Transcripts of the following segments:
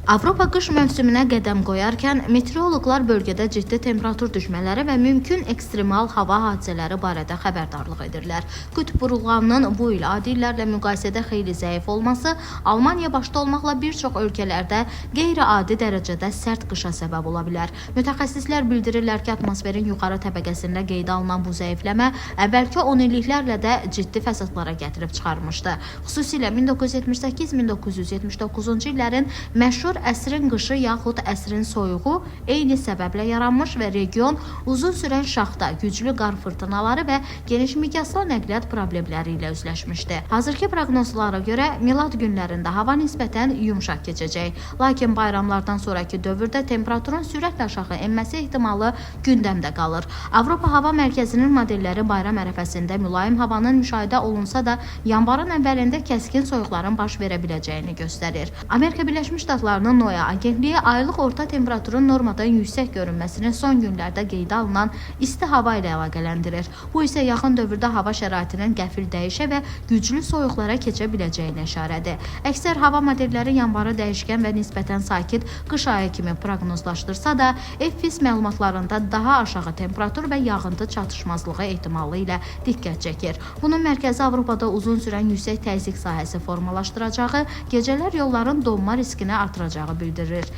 Avropa qış mövsümünə qədəm qoyarkən meteoroloqlar bölgədə ciddi temperatur düşmələri və mümkün ekstremal hava hadisələri barədə xəbərdarlıq edirlər. Qütb burulğanının bu il adi illərlə müqayisədə xeyli zəif olması Almaniya başda olmaqla bir çox ölkələrdə qeyri-adi dərəcədə sərt qışa səbəb ola bilər. Mütəxəssislər bildirirlər ki, atmosferin yuxarı təbəqəsində qeydə alınan bu zəifləmə əvvəlki 10 illiklərlə də ciddi fəsadlara gətirib çıxarmışdı. Xüsusilə 1978-1979-cu illərin məşhur əsrin qışı yaxud əsrin soyuğu eyni səbəblə yaranmış və region uzun sürən şaxta, güclü qar fırtınaları və geniş miqyaslı nəqliyyat problemləri ilə üzləşmişdi. Hazırki proqnozlara görə Milad günlərində hava nisbətən yumşaq keçəcək. Lakin bayramlardan sonrakı dövrdə temperaturun sürətlə aşağı enməsi ehtimalı gündəmdə qalır. Avropa Hava Mərkəzinin modelləri bayram ərəfəsində mülayim havanın müşahidə olunsa da, yanvarın əvvəlində kəskin soyuqların baş verə biləcəyini göstərir. Amerika Birləşmiş Ştatlarının NOAA agentliyi aylıq orta temperaturun normadan yüksək görünməsini son günlərdə qeydə alınan isti hava ilə əlaqələndirir. Bu isə yaxın dövrdə hava şəraitinin qəfil dəyişə və güclü soyuqlara keçə biləcəyinə işarədir. Əksər hava modelləri yanvarı dəyişkən və nisbətən sakit qış ayı kimi proqnozlaşdırsa da, EFFIS məlumatlarında daha aşağı temperatur və yağıntı çatışmazlığı ehtimalı ilə diqqət çəkir. Bunun Mərkəzi Avropada uzun sürən yüksək təzyiq sahəsi formalaşdıracağı, gecələr yolların donma riskini artıracağı bildirilir.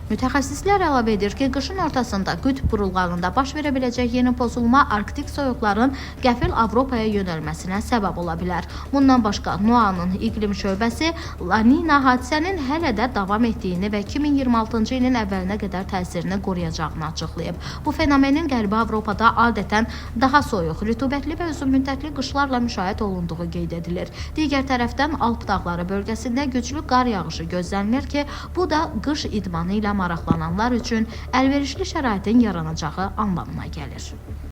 Mütəxəssislər əlavə edir ki, qışın ortasında qütb burulğanında baş verə biləcək yeni pozulma arktik soyuqların qəfil Avropaya yönəlməsinə səbəb ola bilər. Bundan başqa NOAA-nın iqlim şöbəsi La Nina hadisənin hələ də davam etdiyini və 2026-cı ilin əvvəlinə qədər təsirini qoruyacağını açıqlayıb. Bu fenomenin Qərbi Avropada adətən daha soyuq, rütubətli və uzunmüddətli qışlarla müşayiət olunduğu qeyd edilir. Digər tərəfdən Alp dağları bölgəsində güclü qar yağışı gözlənilir ki, bu da qış idmanı ilə maraqlananlar üçün əlverişli şəraitin yaranacağı anlamına gəlir.